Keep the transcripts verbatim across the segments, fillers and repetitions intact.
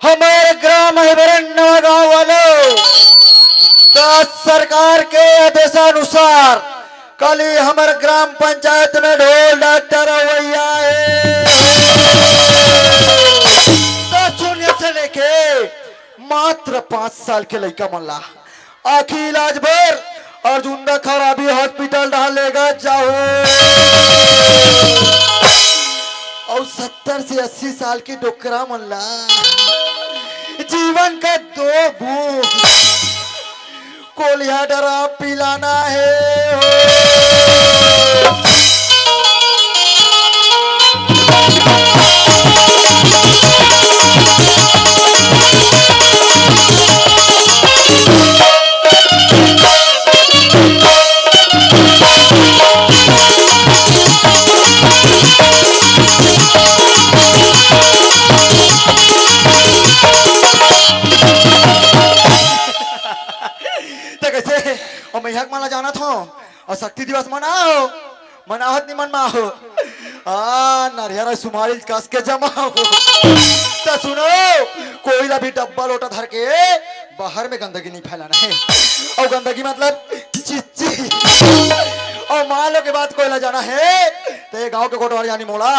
हमर ग्राम अहिबरन नवागांव वालों, त सरकार के आदेशानुसार काली हमर ग्राम पंचायत में ढोल डॉक्टर अवइया हे। दस शून्य से लेके मात्र पाँच साल के लइका मन ला आँखी इलाज बर अर्जुंदा खराबी हॉस्पिटल डहार लेगा जाहू। अउ सत्तर से अस्सी साल के डोकरा मन ला जीवन का दो बूंद कोलिया डरा पिलाना हे हो। त कइसे? अउ मैं हक मन ला जानत हंव, अउ शक्ति दिवस मनाओ, मनावत नहीं मन मा हो। आ, नरियर अउ सुमारी कस के जमाओ। त सुनो, कोई ला भी डब्बा लोटा धर के बाहर में गंदगी नहीं फैलाना हे। अउ गंदगी मतलब चिच्ची। अउ मान लो के बात कोई ला जाना हे, त ये गांव के कोटवार यानी मोला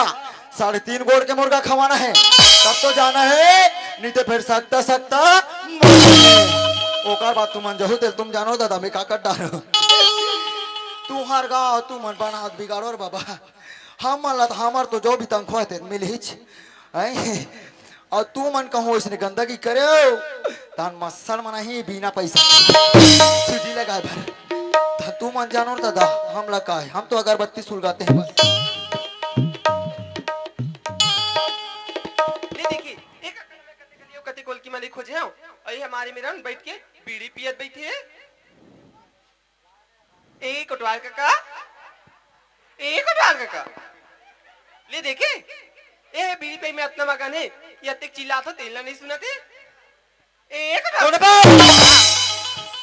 साढ़े तीन गोड़ के मुर्गा खवाना हे, तब तो जाना हे, नहीं तो फिर सकता सकता मरना हे। ओकर बाद तुमन जहू तेल तुम जानो दादा, मैं का कर डारो। तुहर गांव तुमन बनावत बिगाड़ो रे बाबा। हमन ला त हमर तो जो भी तनख्वाह हे तेन मिलहीच। हैं? अउ तुमन कहूं इसने गंदगी करेव, तहन मच्छर मन आही बिना पैसा के सूजी लगाए बर। त तुमन जानो न दादा, हमला का हे? हम तो अगरबत्ती सुलगाते हैं बस। ले देखी, एक कति कोलकी मन खोजे हंव, अई हमारे मेरन बैठ के बीड़ी पियत बैठे हे। ए कोटवार कका, ए कोटवार कका, ले देखे, ए बीड़ी पे में अतना मगन हे, ये अतेक चिल्लात हो, तेला नहीं सुनत हे। ए कोटवार कका,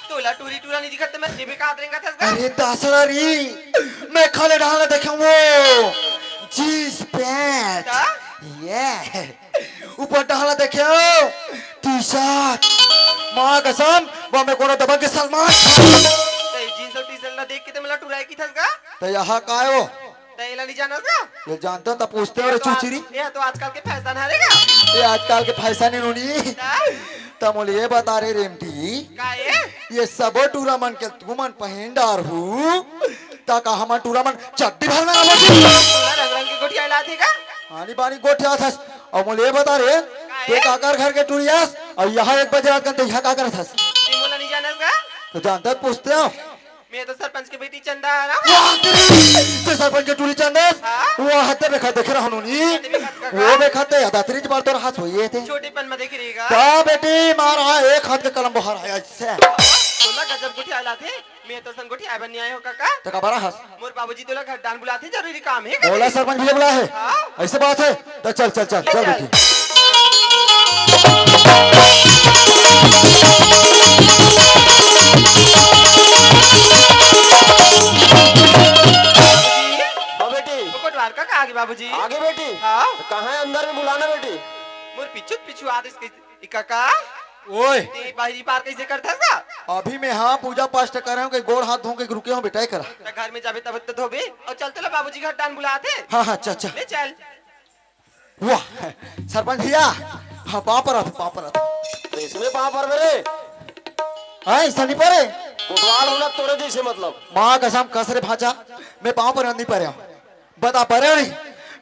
तोला टूरी टूरा नहीं दिखत, त मैं जेबे का रेंगत हस गा? अरे दासड़ा री, मैं खाले डाल देखे वो जींस पैंट, का? ये ऊपर डाल देखे हो टी शर्ट, माँ कसम, वो मैं कोनो दबंग के सलमान। तई जींस अउ टी शर्ट ला देख के त मला टुराए किथस गा? त यहाँ काय हो? तई एला नहीं जानस गा? ये जानता त पूछते हो रे ये तो आज-, चुचरी। ये तो आजकल के फैशन हरे गा? ये आजकल के फैशन हे नोनी। हाँ? त मोले ये बता रे रेमटी, का ये? ये सबो टूरा मन के तुमन पहिन डारहू, त का हमन टूरा मन चड्डी भर में आबो जी? तोला रंग रंग के गोठिया लाथे का? आनी बानी गोठिया थस। अउ मोले ये बता रे, का ते हे? काकर घर के टूरी अस, अउ यहाँ एक बजे रात कन ते यहाँ का करत हस? ते मोला नहीं जानस का? त जानता पूछते हो। मैं तो सरपंच के बेटी चंदा हरंव। वाह, तेरी! ते सरपंच के टूरी चंदा हस? हाँ। वो हते बेखा देखे रहनू नी। हते बेखा का? वो बेखा ते याद तेरी बार तो हाथ होइए थे। छोटेपन में देखे रहेगा। का बेटी मारा एक हाथ के कलम बाहर आया इससे। तोला गजब गोठिया लाथे। मैं तो संगोठी आय बन नहीं आए हो काका। त का बरा हस? मोर बाबूजी तोला घर डान बुलाथे, जरूरी काम हे का? बोला सरपंच भैया बुलाए हे। हाँ। ऐसे बात हे? त चल, चल, चल, चल चल। बेटी। हाँ बेटी। वो कोटवार कका आगे बाबूजी। आगे बेटी। हाँ। त कहाँ हे अंदर में बुलाना बेटी। मोर पीछू पीछू आत हे इसके। ए काका, ओए। ते बाहरी पार कैसे करथस का? अभी मैं हाँ पूजा पाठ करे हूँ कि गोड़ हाथ धो के रुके हूँ बेटा, ये करा। त घर में जाबे तब तो धोबे। अउ चल तोला बाबूजी घर डान बुलाथे। हाँ, हाँ, अच्छा, अच्छा। ले चल। वाह, सरपंच भैया, हाँ, पाँव परत, पाँव परत। त इसमें पाँव पर मेरे। हाँ, ऐसा नहीं परे। कोटवाल होना तोरे जैसे मतलब। माँ कसम कस रे भांचा, मैं पाँव पर नहीं परे हूँ। बता पा रहे हो नहीं?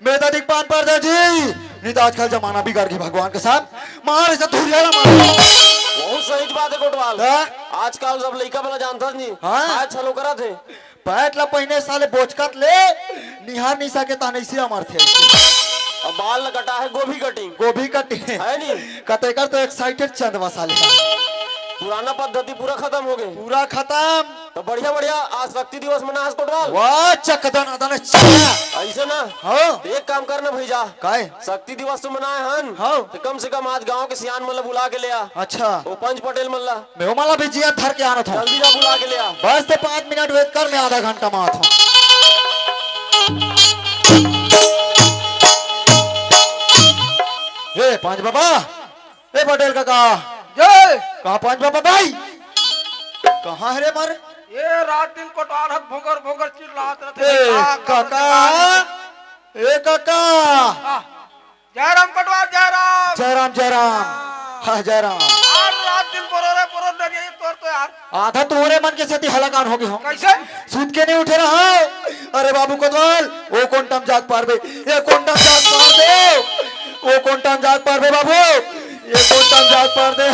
मैं तो अधिक पान पर दे जी। नहीं तो आजकल जमाना बिगड़ गया भगवान के साथ। मार इसे धुरिया ना मार। बहुत सही बात हे कोटवाल। हाँ? आजकल सब लइका वाला जानता नहीं। हाँ? आज छलो करत हे। पैंट ला पहिने साले बोचकत ले, निहार नहीं सके ताने इसी अमर थे। अब बाल न कटा हे, गोभी कटिंग। गोभी कटिंग। हे नहीं? कतेकर तो एक्साइटेड चंदवा साले। पुराना पद्धति पूरा खतम हो गे। पूरा खतम। त बढ़िया बढ़िया आज शक्ति दिवस मना हस कोटवाल। वाह, चकदन अदन चला। ऐसे ना। हाँ। एक काम करना भैया। काय? शक्ति दिवस तो मनाए हन। हाँ। त कम से कम आज गांव के सियान मन ला बुला के ले आ। अच्छा। वो पंच पटेल मन ला। मैं वो माला भी जिया धर के आना था। जल्दी जा बुला के ले आ। बस ते पाँच मिनट वेट कर, मैं आधा घंटा में आता हूँ। ए, पाँच बाबा। ए पटेल काका। जय। कहाँ पहुंच बाबा भाई? कहाँ है रे मारे? ये रात दिन कोटवार हक भोंगर भोंगर चिल्लात रहते ए भाई, का, का काका। करते? ए काका। हाँ। जय राम कोटवार, जय राम। जय राम, जय राम। हाँ, जय राम। यार रात दिन बोरो रे बोरो, डरिए तोर तो यार। आधा तोरे मन के सेती हलाकान हो गए हो। कैसे? सूत के नहीं उठे रहा। अरे बाबू कोतवाल, ओ कोन टाइम जाग पारबे, ए कोन टाइम जाग पारबे, ओ कोन टाइम जाग पारबे बाबू, ए कोन टाइम जाग पारबे।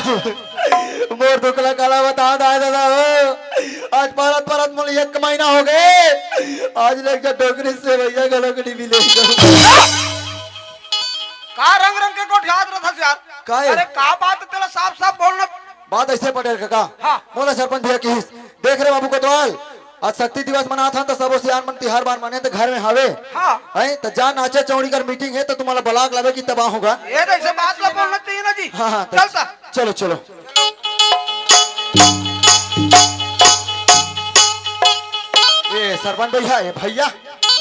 मोर दुखला काला बता दाय दादा हो, आज परत परत मोला एक महीना हो गए, आज ले एक डोकरी से भैया गलो के नहीं मिले। का रंग रंग के गोठियात रहत हस यार? का है? अरे का बात है, तेला साफ साफ बोलना। बात ऐसे पटेल काका। हाँ। मोला सरपंच भैया किहिस, देख रे बाबू कोतवाल, आज शक्ति दिवस मनात हन त सबो सियान मन तिहार बार मने त घर में हावे। हाँ। हैं त जा नाचे चौड़ी कर मीटिंग है त तुम्हारा बलाक लावे की तबाह होगा। ये तो ऐसे बात ला बोलना चाहिए ना जी। हाँ, हाँ, तो चलता। चलो, चलो। ये सरपंच भैया, ये भैया,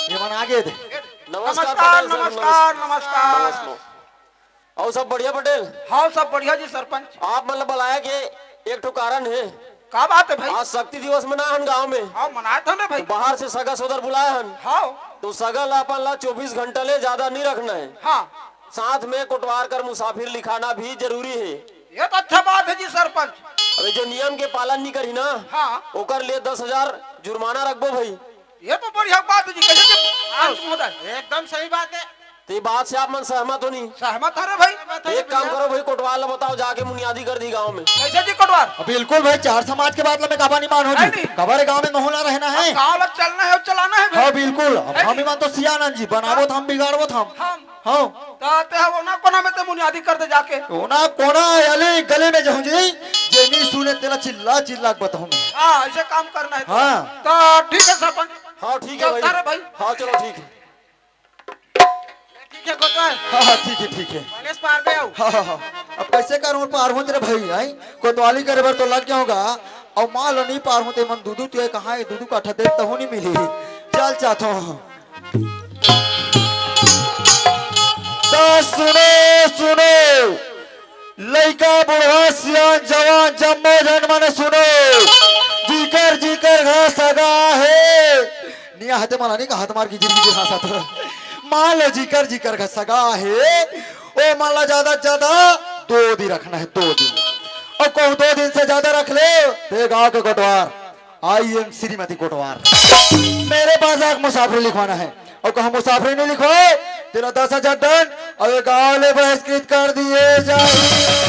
ये मन आगे दे। नमस्कार नमस्कार पटेल साहब, नमस्कार नमस्कार। नमस्कार। और सब बढ़िया पटेल? हाँ सब बढ़िया जी सरपंच। आप मन ला बुलाए के एक ठो कारण है। का बात है भाई? आज शक्ति दिवस मना हन गांव में। हाँ मनाए थन रे भाई। तो बाहर से सगा सोदर बुलाए हन। हाँ। तो सगा ला अपन ला चौबीस घंटा ले ज्यादा नहीं रखना है। हाँ। साथ में कोटवार कर मुसाफिर लिखाना भी जरूरी है। ये तो अच्छा बात है जी सरपंच। अबे जो नियम के पालन नहीं करी ना, हाँ। ओकर लिए दस हजार जुर्माना रखबो भाई। ये तो बढ़िया बात है जी, कैसे जी? हाँ, महोदय। एकदम सही बात है। तो ये बात से आप मन सहमत हो नहीं? सहमत हरे भाई। एक काम करो भाई, कोटवार ला बताओ, जाके मुनियादी कर दी गांव में। कैसे जी कोटवार? अब बिल्कुल भाई, चार समाज के बात ला मैं काबा नहीं मान हो जी। नहीं, नहीं। कबारे गांव में माहौल ना रहना है। अब गांव ला चलना है और चलाना है भाई। हाँ बिल्कुल, अब है हम जी। ही मान तो सियानन जी, बनाबो हाँ। तो हम, बिगाड़बो तो हम। हम। हाँ। तो ते ओना कोना में ते मुनियादी कर दे जाके। ओना कोना अली गली में जाऊं जी, जे नहीं सुने तेला चिल्ला चिल्ला के बताऊं मैं। हाँ, ऐसे काम करना है तो। हाँ। तो ठीक है सरपंच। हाँ ठीक है चलता भाई। रे भाई। हाँ चलो ठीक है। ठीक है कोतवाल। हाँ, हाँ, ठीक है, ठीक है। गणेश पार पे आओ। हाँ, हाँ, हाँ। अब कैसे करूँ पार हूँ तेरे भाई, आई? कोतवाली करे बर तो लग गया होगा। और मान लो नहीं पार हूँ ते मन दूदू तुए कहाँ है? दूदू का ठा देख तो हूँ नहीं मिली। चल चाहता हूँ। तो सुनो, सुनो। लइका, बुढ़वा, सियान, जवान, जम्मो झन मन सुनो, जिकर जिकर घर सगा हे। निया हते मला नहीं कहा तुम्हार गिजिर गिजिर हाँसत। मान लो जिकर जिकर घर सगा हे, ओ मान ला ज्यादा से ज्यादा दो दिन रखना है, दो दिन। और कहूँ दो दिन से ज्यादा रख ले, तो ये गाँव के कोटवार आई एम श्रीमती कोटवार। मेरे पास आके मुसाफिरी लिखवाना है। और कहूँ मुसाफिरी नहीं लिखवाए, तेरा दस हजार दंड और ये गाँव ले बहिष्कृत कर दिए जाए।